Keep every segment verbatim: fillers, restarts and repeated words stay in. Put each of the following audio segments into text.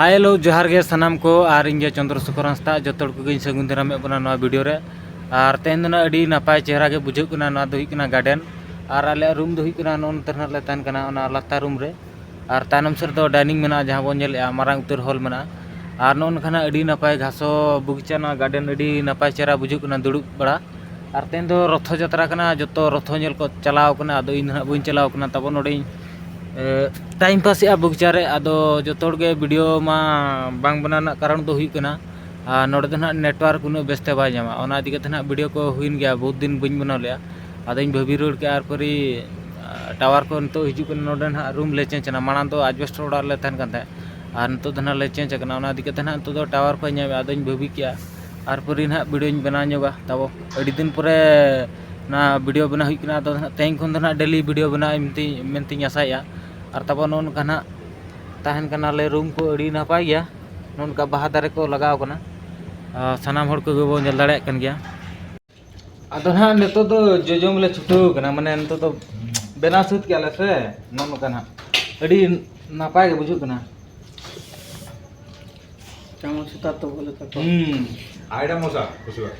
Hi hello, ᱡᱚᱦᱟᱨ ᱜᱮ ᱥᱟᱱᱟᱢ ᱠᱚ᱾ ᱟᱨ ᱤᱧ ᱜᱮ ᱪᱚᱱᱫᱨᱚ ᱥᱮᱠᱷᱚᱨ ᱦᱟᱸᱥᱫᱟ, ᱡᱚᱛᱚ ᱦᱚᱲ ᱠᱚᱜᱮᱧ ᱥᱟᱹᱜᱩᱱ ᱫᱟᱨᱟᱢᱮᱫ ᱵᱚᱱᱟ ᱱᱚᱣᱟ ᱵᱷᱤᱰᱤᱭᱳ ᱨᱮ᱾ ᱟᱨ ᱛᱮᱦᱮᱧ ᱫᱚ ᱱᱟᱜ ᱟᱹᱰᱤ ᱱᱟᱯᱟᱭ ᱪᱮᱦᱨᱟ ᱜᱮ ᱵᱩᱡᱷᱟᱹᱜ ᱠᱟᱱᱟ᱾ ᱱᱚᱣᱟ ᱫᱚ ᱦᱩᱭᱩᱜ ᱠᱟᱱᱟ ᱜᱟᱨᱰᱮᱱ, ᱟᱨ ᱟᱞᱮᱭᱟᱜ ᱨᱩᱢ ᱫᱚ ᱦᱩᱭᱩᱜ ᱠᱟᱱᱟ ᱱᱚᱜᱼᱚ ᱱᱚᱛᱮ ᱨᱮ ᱱᱟᱜ ᱞᱮ ᱛᱟᱦᱮᱱ ᱠᱟᱱᱟ, ᱚᱱᱟ ᱞᱟᱛᱟᱨ ᱨᱩᱢ ᱨᱮ᱾ ᱟᱨ ᱛᱟᱭᱱᱚᱢ ᱥᱮᱫ ᱨᱮᱫᱚ ᱰᱟᱭᱱᱤᱝ ᱢᱮᱱᱟᱜᱼᱟ, ᱡᱟᱦᱟᱸ ᱵᱚᱱ ᱧᱮᱞᱮᱫᱼᱟ, ᱢᱟᱨᱟᱝ ᱩᱛᱟᱹᱨ ᱦᱚᱞ ᱢᱮᱱᱟᱜᱼᱟ᱾ ᱟᱨ ᱱᱚᱜᱼᱚ ᱱᱚᱝᱠᱟ ᱱᱟᱜ ᱟᱹᱰᱤ ᱱᱟᱯᱟᱭ ᱜᱷᱟᱥᱚ ᱵᱚᱜᱤᱪᱟ, ᱱᱚᱣᱟ ᱜᱟᱨᱰᱮᱱ ᱟᱹᱰᱤ ᱱᱟᱯᱟᱭ ᱪᱮᱦᱨᱟ ᱵᱩᱡᱷᱟᱹᱜ ᱠᱟᱱᱟ ᱫᱩᱲᱩᱵ ᱵᱟᱲᱟ᱾ ᱟᱨ ᱛᱮᱦᱮᱧ ᱫᱚ ᱨᱚᱛᱷᱚ ᱡᱟᱛᱨᱟ ᱠᱟᱱᱟ, ᱡᱚᱛᱚ ᱨᱚᱛᱷᱚ ᱧᱮᱞ ᱠᱚ ᱪᱟᱞᱟᱣ ᱠᱟᱱᱟ᱾ ᱟᱫᱚ ᱤᱧ ᱫᱚ ᱱᱟᱜ ᱵᱟᱹᱧ ᱪᱟᱞᱟᱣ ᱠᱟᱱᱟ, ᱛᱟᱵᱚ ᱱᱚᱰᱮᱧ ᱴᱟᱭᱤᱢ ᱯᱟᱥᱮᱜᱼᱟ ᱵᱚᱜᱤᱪᱟ ᱨᱮ᱾ ᱟᱫᱚ ᱡᱚᱛᱚ ᱦᱚᱲᱜᱮ ᱵᱷᱤᱰᱤᱭᱳ ᱢᱟ ᱵᱟᱝ ᱵᱮᱱᱟᱣ ᱨᱮᱱᱟᱜ ᱠᱟᱨᱚᱱ ᱫᱚ ᱦᱩᱭᱩᱜ ᱠᱟᱱᱟ, ᱟᱨ ᱱᱚᱰᱮ ᱫᱚ ᱱᱟᱦᱟᱜ ᱱᱮᱴᱣᱟᱨᱠ ᱩᱱᱟᱹᱜ ᱵᱮᱥᱛᱮ ᱵᱟᱭ ᱧᱟᱢᱟ᱾ ᱚᱱᱟ ᱤᱫᱤ ᱠᱟᱛᱮ ᱱᱟᱦᱟᱜ ᱵᱷᱤᱰᱤᱭᱳ ᱠᱚ ᱦᱩᱭᱮᱱ ᱜᱮᱭᱟ, ᱵᱚᱦᱩᱛ ᱫᱤᱱ ᱵᱟᱹᱧ ᱵᱮᱱᱟᱣ ᱞᱮᱜᱼᱟ᱾ ᱟᱫᱚᱧ ᱵᱷᱟᱹᱵᱤ ᱨᱩᱣᱟᱹᱲ ᱠᱮᱜᱼᱟ, ᱟᱨ ᱯᱟᱹᱨᱤ ᱴᱟᱣᱟᱨ ᱠᱚ ᱱᱤᱛᱚᱜ ᱦᱤᱡᱩᱜ ᱠᱟᱱᱟ᱾ ᱱᱚᱰᱮ ᱱᱟᱦᱟᱜ ᱨᱩᱢ ᱞᱮ ᱪᱮᱧᱡᱽ ᱮᱱᱟ, ᱢᱟᱲᱟᱝ ᱫᱚ ᱟᱡᱵᱮᱥᱴᱚᱨ ᱚᱲᱟᱜ ᱨᱮᱞᱮ ᱛᱟᱦᱮᱱ ᱠᱟᱱ ᱛᱟᱦᱮᱸᱫ, ᱟᱨ ᱱᱤᱛᱚᱜ ᱫᱚ ᱱᱟᱦᱟᱜ ᱞᱮ ᱪᱮᱧᱡᱽ ᱟᱠᱟᱱᱟ᱾ ᱚᱱᱟ ᱤᱫᱤ ᱠᱟᱛᱮ ᱱᱟᱦᱟᱜ ᱱᱤᱛᱚᱜ ᱫᱚ ᱴᱟᱣᱟᱨ ᱠᱚᱭ ᱧᱟᱢᱮᱜᱼᱟ᱾ ᱟᱫᱚᱧ ᱵᱷᱟᱹᱵᱤ ᱠᱮᱜᱼᱟ, ᱟᱨ ᱯᱟᱹᱨᱤ ᱱᱟᱦᱟᱜ ᱵᱷᱤᱰᱤᱭᱳᱧ ᱵᱮᱱᱟᱣ ᱧᱚᱜᱟ᱾ ᱛᱟᱵᱚ ᱟᱹᱰᱤ ᱫᱤᱱ ᱯᱚᱨᱮ ᱱᱚᱣᱟ ᱵᱷᱤᱰᱤᱭᱳ ᱵᱮᱱᱟᱣ ᱦᱩᱭᱩᱜ ᱠᱟᱱᱟ᱾ ᱟᱫᱚ ᱱᱟᱦᱟᱜ ᱛᱮᱦᱮᱧ ᱠᱷᱚᱱ ᱫᱚ ᱱᱟᱦᱟᱜ ᱰᱮᱞᱤ ᱵᱷᱤᱰᱤᱭᱳ ᱵᱮᱱᱟᱣ ᱢᱮᱱᱛᱮ, ᱢᱮᱱᱛᱮᱧ ᱟᱥᱟᱭᱮᱜᱼᱟ᱾ ᱟᱨ ᱛᱟᱵᱚ ᱱᱚᱜᱼᱚ ᱱᱚᱝᱠᱟ ᱱᱟᱦᱟᱜ ᱛᱟᱦᱮᱱ ᱠᱟᱱᱟᱞᱮ, ᱨᱩᱢ ᱠᱚ ᱟᱹᱰᱤ ᱱᱟᱯᱟᱭ ᱜᱮᱭᱟ᱾ ᱱᱚᱜᱼᱚ ᱱᱚᱝᱠᱟ ᱵᱟᱦᱟ ᱫᱟᱨᱮ ᱠᱚ ᱞᱟᱜᱟᱣ ᱠᱟᱱᱟ, ᱟᱨ ᱥᱟᱱᱟᱢ ᱦᱚᱲ ᱠᱚᱜᱮ ᱵᱚᱱ ᱧᱮᱞ ᱫᱟᱲᱮᱭᱟᱜ ᱠᱟᱱ ᱜᱮᱭᱟ᱾ ᱟᱫᱚ ᱱᱟᱦᱟᱜ ᱱᱤᱛᱚᱜ ᱫᱚ ᱡᱚᱡᱚᱢ ᱞᱮ ᱪᱷᱩᱴᱟᱹᱣ ᱠᱟᱱᱟ, ᱢᱟᱱᱮ ᱱᱤᱛᱚᱜ ᱫᱚ ᱵᱮᱱᱟᱣ ᱥᱟᱹᱛ ᱠᱮᱜᱼᱟ ᱞᱮ ᱥᱮ᱾ ᱱᱚᱜᱼᱚ ᱱᱚᱝᱠᱟ ᱱᱟᱦᱟᱜ ᱟᱹᱰᱤ ᱱᱟᱯᱟᱭ ᱜᱮ ᱵᱩᱡᱷᱟᱹᱜ ᱠᱟᱱᱟ᱾ ᱪᱟᱢᱚᱪ ᱥᱮᱛᱟ ᱛᱚ ᱵᱚᱞᱮ ᱛᱟᱠᱚ᱾ ᱦᱩᱸ᱾ ᱟᱭᱰᱟ ᱢᱚᱥᱟ, ᱠᱩᱥᱤᱣᱟ᱾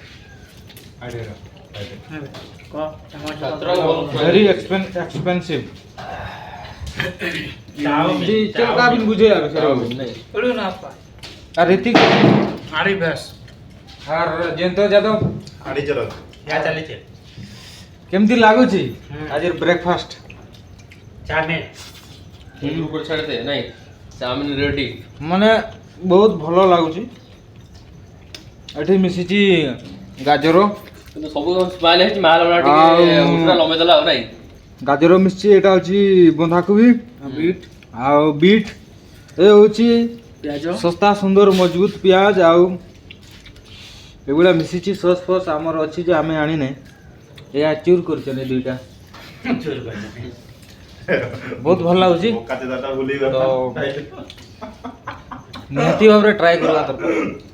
ᱟᱭᱰᱟ, ᱟᱭᱰᱟ᱾ ᱦᱮᱸ, ᱠᱚ, ᱪᱟᱢᱚᱪ ᱥᱮᱛᱟ ᱛᱚ᱾ Very expen-, expensive᱾ ᱪᱟᱣᱢᱤᱱ, ᱡᱤ, ᱪᱮᱫ ᱞᱮᱠᱟ ᱵᱤᱱ ᱵᱩᱡᱷᱟᱹᱣᱮᱫᱼᱟ ᱵᱮᱥ? ᱟᱹᱰᱤ ᱱᱟᱯᱟᱭ᱾ ᱟᱨ ᱨᱤᱛᱤᱠ? ᱟᱹᱰᱤ ᱵᱮᱥ᱾ ᱟᱨ ᱡᱚᱭᱚᱱᱛᱚ ᱡᱟᱫᱚᱵ? ᱟᱹᱰᱤ ᱪᱚᱨᱚᱠ᱾ ᱭᱟ ᱪᱟᱞᱤ ᱪᱮ? କେମିତି ଲାଗୁଛି ହୁଁ। ଆଜିର ବ୍ରେକଫାଷ୍ଟ? ଚାଉମିନ। ହୁଁ। ଗ୍ରୁପରେ ଛାଡ଼ିଦେ, ନାଇଁ, ଚାଉମିନ ରେଡି। ମାନେ ବହୁତ ଭଲ ଲାଗୁଛି। ଏଠି ମିଶିଛି ଗାଜର। କିନ୍ତୁ ସବୁ ସ୍ମାଇଲ୍ ହେଇଛି, ମାଲ ଗୁଡ଼ା ଟିକେ ଆଉ ମୁଣ୍ଡଟା ଲମ୍ବେଇ ଦେଲା ଆଉ, ନାଇଁ? ଗାଜର ମିଶିଛି, ଏଇଟା ହଉଛି ବନ୍ଧାକୋବି ଆଉ ବିଟ୍। ଆଉ ବିଟ୍। ଏ ହଉଛି ପିଆଜ। ଶସ୍ତା ସୁନ୍ଦର ମଜବୁତ ପିଆଜ। ଆଉ ଏଗୁଡ଼ା ମିଶିଛି, ସସ୍ ଫସ୍ ଆମର ଅଛି ଯେ ଆମେ ଆଣିନେ। ଏଇଆ ଚୁର୍ କରିଛନ୍ତି ଦୁଇଟା। ଚୁର୍ କରିଛନ୍ତି। ବହୁତ ଭଲ ଲାଗୁଛି। ମକା ଚୋଦାଟା ବୁଲିଗଲା। ତ ନିହାତି ଭାବରେ ଟ୍ରାଏ କରିବା ଦରକାର।